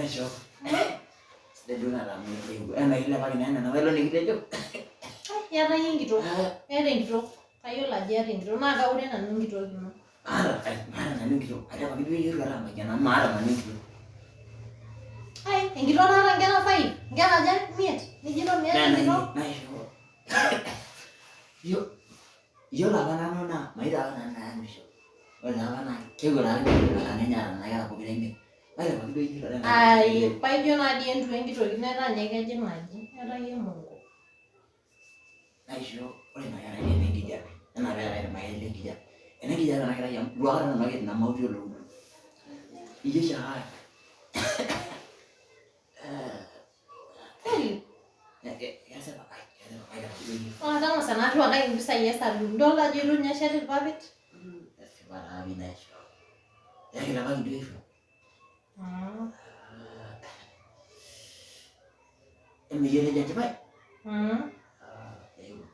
Naisho. Sidai duo taata amu eewuo. Ena ilepaki naa ena napa nikitejo. Iyata iyie enkitok. Iyata enkitok. Kayiolo ajo iyata enkitok naa kaure nanu enkitok ino. Maata, ai maata nanu enkitok. Ailepaki duo iyie erruat amayian amu maata nanu enkitok. Ai, enkitok naata nkera five, nkera aja? Imiet. Nijito miata enkitok? Naisho. Yiolo apa nanu naa mayieu apa nanu nayamisho. Ore apa naa keeku taa ake nanu nena kera pokira imiet. Ai, paijo naadii entua enkitok ino etaa ninye kejing aji, etaa iyie emonko. Naisho ore ina kerai naa enenkijape enaa peetae irmayai lenkijape. Enenkijape ena kerai amu itu aikata nanu ake ina mauti oloun. Iyie oshiake Kweli? kesipa ai kesipa Oh, tang'asa naa riwakaki impisai e saloon. Idolta ajo itu ninye eshet irpapit. Kesipa taa pii naisho. Ekilepaki duo aisho. Emeyiolo ejo enchipai.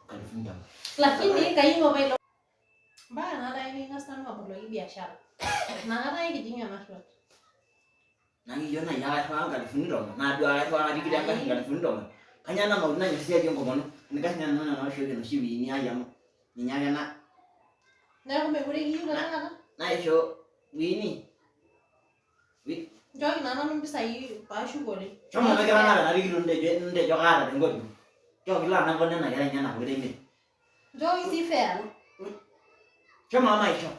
Nkalifuni tomon. Lakini kayieu apa ilo mpaka naa tae niking'as nanu aboloki biashara. Inakata ake kijing ena ruat. Naa iyieu naaji ake airriwaa nkalifuni tomon naa duo ake airriwaka tikit engarri nkalifuni tomon kanyoo ena mauti nanyor siadi enkomono enikash ninye nanu tenaoshoki enoshi wiini ai amu ninye ake na Neeku mekure kiyieu tenakata? Naisho wiini Nchooki naa nanu mpisai paashukore. Shomo mikitanapa ena tikit ntejo kaata tenkoriong nchooki ilo anap nena kera enyenak pokira imiet. Nchooki sii fare. Shomo maisho.